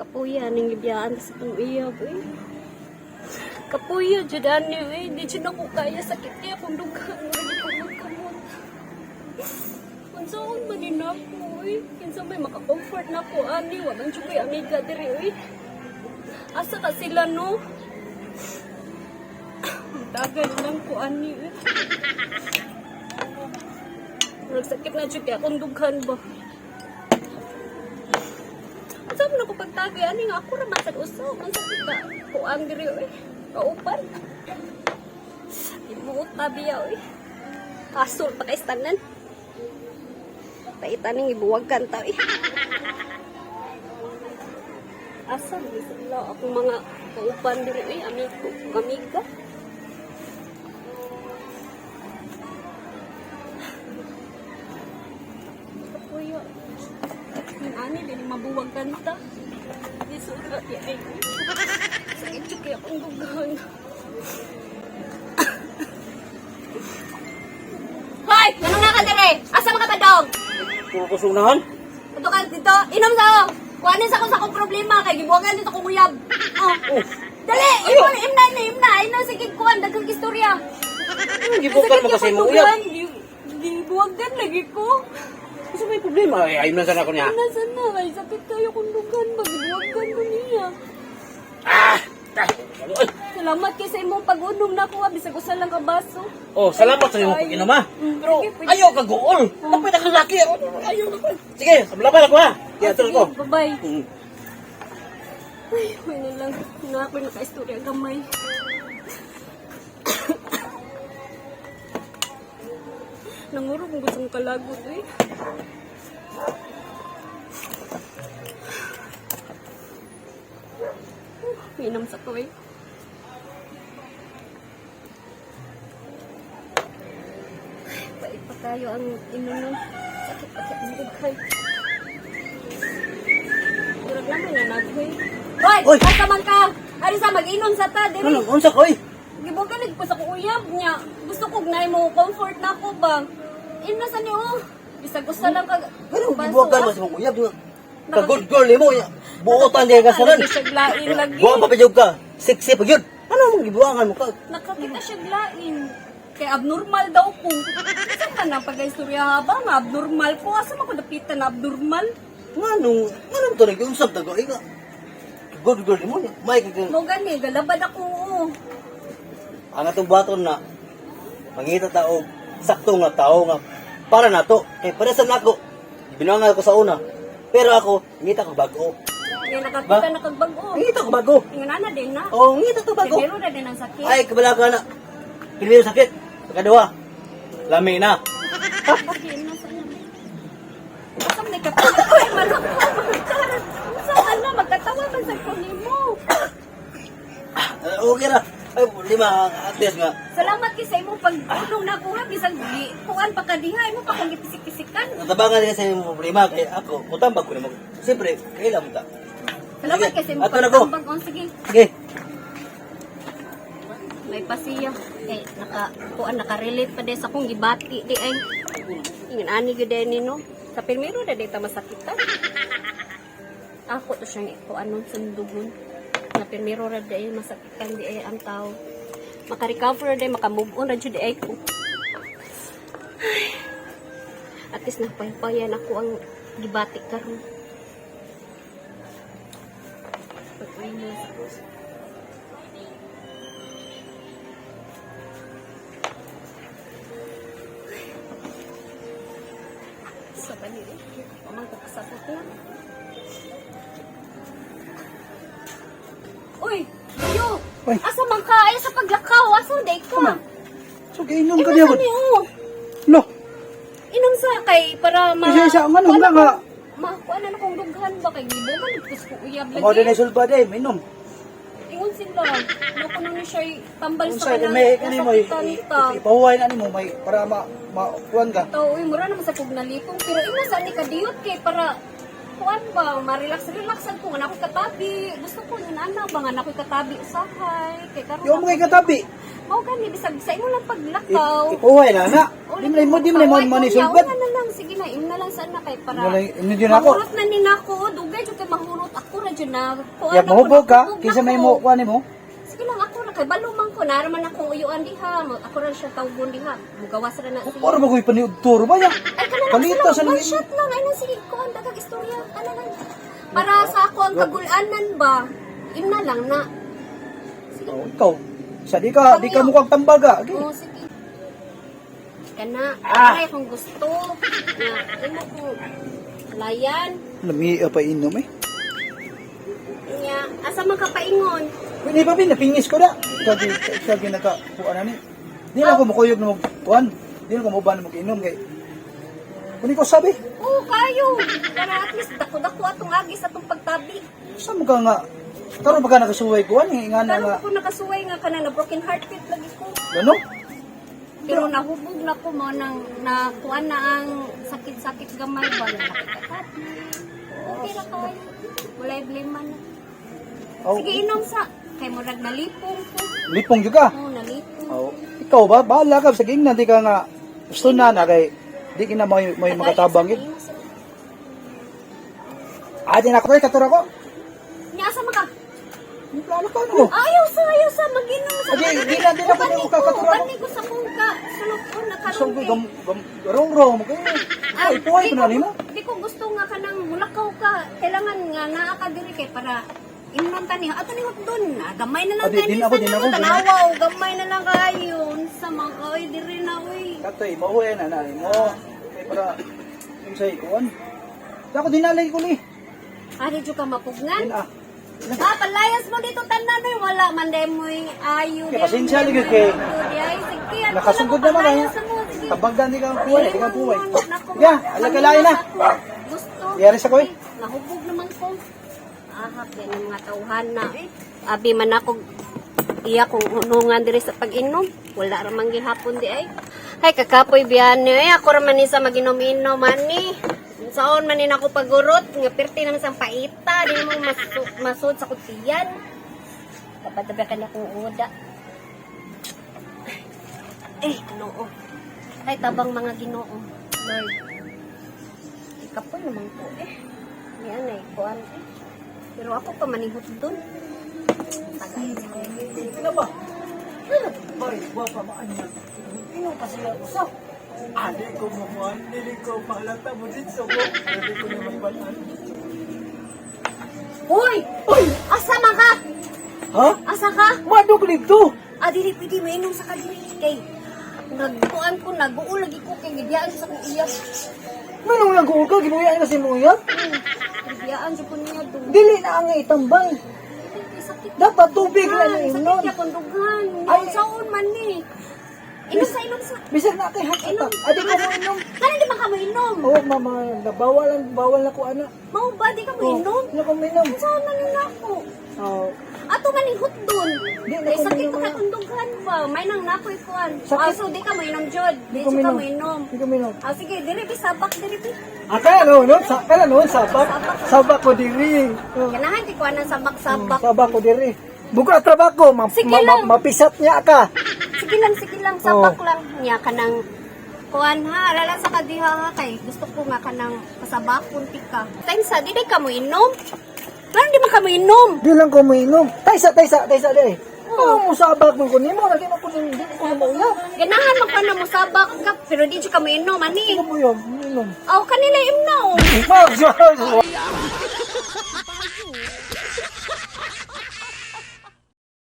Kapuya ning gibiyaan sa kong iyab eh. Kapuya jud ani eh. Di jud ako kaya, sakit kaya akong dughan. Murag kamot-kamot. Unsaon man ni nako eh. Kinsa may maka-comfort nako ani, wa man jud ko'y amiga diri eh. Asa ka sila, no? Tagay lang ko ani eh. Murag sakit na jud kay akong dughan ba. Unsa man ako pagtagay ani nga ako ra man sad usa man sa ka kuan diri oy. Kaupan. Ibuot pa biya oy. Kasol pa kay tanan. Paitan ning ibuwagkan ta oy. Asa ni sila akong mga kaupan diri oy, amigo, amiga. Kapuyo. Yung ani dili mabuwagkan ta. Di surat ya ay. Sakit jud kay akong dughan. Hoy! Ano nga ka dire? Asa man ka ba dong? Puro ko sunahan. Ato ka dito, inom sa ako. Kuhanin sa akong problema kay gibuwagan dito akong uyab. Oh. Dali, imna imna imna imna imna sige kuan daghang istorya. Gibukan mo kasi mo uyab. Gibuwagan lagi ko. Kasi may problema. Ay, ayun na sana ko niya. Nasa na kay sakit kayo kung dughan ba gibuwagan ko niya. Ah! Ah! Ay! Salamat kay sa imong pag-unom na ko bisag usa lang ka baso. Oh, salamat sa imong pag-inom ha. Pero Sige, pwede. ayaw ka gool. Tapos na laki. Ayaw ka. Sige, laban ako ha. Kaya Sige, ko. bye-bye. Ay, may na lang. Na ako nakaistorya gamay. Nanguro kung gustong kalagot eh. Minom sa ko eh. Ay, pait pa kayo ang inunon. Sakit pa kaya ang dughay. Murag naman na naghoy. Hoy! Oy! Asa man ka? Ari sa mag-inom sa ta, diri. Ano, unsa ko oy? Gibugalig ko sa kong uyab niya. Gusto ko gnay mo comfort na ako ba. Ina sa niyo. Bisag usa lang ka. Ano, baso, gibuwagan ah. mo sa imong uyab nga. Ka good girl nimo. Buotan diha ka saran. Nakakita siya lain lagi. Buwa pa pa ka. Sexy pa gyud. Ano mong gibuwagan mo ka? Nakakita siya lain. Kay abnormal daw ko. Asa man ang pag-istorya ba nga abnormal ko? Asa man ko dapitan na abnormal? Nganong nganong to nag-usap ta ko? Ika. Good girl nimo. May ka Mo gani galabad ako. Oh. Ang atong buhaton na mangita ta og sakto nga tao nga para nato kay para sa nako binuangan ko sa una pero ako ngita ko bago. Nga nakakita Ba? na kag bag-o. Ngita ko bago. Ingon ana din na. Oh, ngita ko bago. Primero na din ang sakit. Ay, kabala ka na. Primero sakit, pagkaduha lami na. Sige, nasa na. Basta may kapatid. Uy, manok ko. Saan na? Magkatawa man sa kunin mo. Ah, okay ra. Ay, lima at least nga. Salamat kay sa imong pagtulong na kuha. Bisag di, kuan pa ka diha. Imo pa kong gipisik-pisikan. Natabangan niya sa imong problema kay ako utambag ko nimo. Siyempre kailan mo ta. Salamat Sige, kay sa imong ato na ko. pagtambag. Oh, sige. Sige. May pasiya. Kay naka, kuan, nakarelate pa di sa akong gibati di ay. Ingan ani gyud ni no. Sa primero na di ta masakitan. Ako to siyang kuan nun sundugon. Na primero ra di ay masakitan di ay ang tao. Maka-recover di maka-move on ra jud di ay ko. Ay. At least napaypayan ako ang gibati karon. Pag-uwi nila sa puso. Sa kanila. Pamang ko kasabot na. Uy! Yo! Uy. Asa man ka? Ay, sa paglakaw. Asa day ka? So, kainom ka Inom niya. sa niyo. Lo, Inom sa kay para ma... Isa, isa, ang ano, nga nga. Makuha na akong dughan ba kay gibo man nagpus ko uyab mo din lagi. ay sulba day, minom. Ingon sila. Loko na ni siya tambal sa Unsa kanang may kani mo nasakitan ta. ipahuway na nimo may para ma makuan ka. Tao, uy, mura naman sa kog nalipong. Pero imo sa ni kadiyot kay para kuan ba, ma-relax relax ang ko nga na ako'y katabi. Gusto ko yun ana ba nga na ako'y katabi usahay kay karon. Yung mga katabi. Mao gani bisag sa imo lang paglakaw. Ipuhay na na. Di man mo ni sulbad. Wala na lang, sige na, im na lang sana kay para. Wala, im na dyan ako. Mahurot na ni nako, dugay jud kay mahurot ako ra jud na. Kuan Ya ako, mahubog ka, nahubog kinsa na may ko. mo kuan nimo? Sige lang ako ra kay balo man ko, nara man akong uyuan diha. Ako ra siya tawgon diha. Mugawas ra na siya. Para ba ko'y paniudturo ba ya? Ay kana lang Palita sila, sa one nang shot lang. Ay nang sige kuan daghang istorya kana lang. Para sa ako ang kagulanan ba? Im na lang na. Sige. Oh, ikaw. Sa di ka mukhang tambaga. Okay. Oo, sige. Kana, Ah. ay kung gusto. Na, imo ko layan. Lami pa inom eh. Nya, asa man ka paingon? Hindi pa bin napingis ko na. Kagi kagi naka kuan ani. Di na ako mukuyog na kuan. Di na ako mauban na mag-inom kay. Kunin ko sabi. Oo, kayo. Para at least dako-dako atong agis atong pagtabi. Sa mo ka nga karon ba ka nakasuway kuan nga na Karon nga. ko nakasuway nga kana na broken hearted lagi ko. Gano? Pero nahubog na ko mo nang nakuan na ang sakit-sakit gamay ba na nakikatati. Okay ra kayo. Walay blame man. Oh, Sige, inom sa. Kay murag nalipong ko. lipong jud ka. Oo, nalipong. Oh, ikaw ba bahala ka sa gingnan di ka nga gusto na na kay di kina may makatabang gid. Ah, di na ako kay katura ko. Nya asa man ka? Di plano ka ano. Ayaw sa, ayaw sa, mag-inom sa. Adi, di na ko Ubani mo kakatura ko. Ubani ko sa kong ka, sulok ko na karon So kay- gam gam rong rong mo kay. Ah, Ay, ipuhay di ko na nimo. Di ko gusto nga kanang mulakaw ka. Kailangan nga naa ka diri kay para imnon ta niya. Ato ni doon. Ah, gamay na lang Ah, din ako, din ako, din ako. Tanawaw, gamay na lang kayo. Unsa man ka, oy, diri na oy. Katoy mauwi na na mo. Kay para unsay kuan. Ako dinalay ko ni. Ari jud ka mapugnan. Din ah. Ah, palayas mo dito tanan oy, wala man day mo'y ayo. Kay pasensya lagi kay Ay, sige. Ato nakasugod na mo, naman ay. palayas mo, sige. Tabagdan di ka ang kuway, di ka ang kuway. Naku, Ya, alagalain na. Gusto. Yari sa koy. Nahubog naman ko. Ahak yan yung mga tauhan na. Eh. Abi man ako iya kong hunungan diri sa pag-inom. Wala ra man gihapon di ay. Ay kakapoy biyan ni. Ay ako ra man ni sa maginom-inom ani. Saon man ni nako pagurot nga pirti naman sang paita di mo masud sa kutiyan. Dapat tabi ka na kong uda. Eh, Ginoo. Ay, tabang mga Ginoo. Lord. Ikapoy naman ko eh. Yan ay, kuan eh. Pero ako pa manihot dun. Tagay. Ina ba? Bay, wa pa maanya. Ingon pa sila usa. Ali ko mo kuan, dili ko mahalata mo dito ko. Dili ko na mabalaan. Uy! Uy! Asa man ka? Ha? Asa ka? Madog dito. Ah, dili pwede mainom sa kadiri. Kay, nagkuan ko, naguol lagi ko kay gibiyaan sa akong iyap. Manong lang ko ka ginuya na si Muyat. Gibiyaan sa ko niya dun. Dili na ang itambay. Sakit. Dapat tubig na Dughan, ni Sakit imnon. niya kung dughan. Ay. Saon man ni. Inom sa, inom sa. Bisag na kay heart attack. Adi ko mo inom. Kaya di ba ka mo inom? Oh, mama, bawal ang bawal na ko ana. Mao ba di ka mo inom? Ano ko minom? Saan man nun ako? Oh, Ato man ni hutdon. Di na Kay ko sakit minom, pa ah. ka kung ba? May nang nakoy kuan. Sakit. Ah, so di ka mo inom jud. Di ko jud ka minom. mo inom. Di ko minom. Ah, sige, diri bi sabak diri bi. Ah, kaya no, no? Sa, kaya no, sabak. Sabak ko diri. Oh, Ganahan di kuan ang sabak-sabak. sabak ko diri. Buka trabaho, ma, Sige ma, ma, lang. mapisat niya ka. Sige lang, sabak Oh. lang niya kanang kuan ha, alala sa kadiha ha kay gusto ko nga kanang pasabakon tika. Time sa di ka mo inom. Ngano di man ka mo inom? Di lang ko mainom. Taysa, taysa, taysa diri. Oh, musabak mo ko nimo, lagi mo ko di ko mauyap. Ganahan man ka na mo sabak ka pero di jud ka mo inom ani. Di ko mo yun, inom. Aw kanila imnaw. Fuck,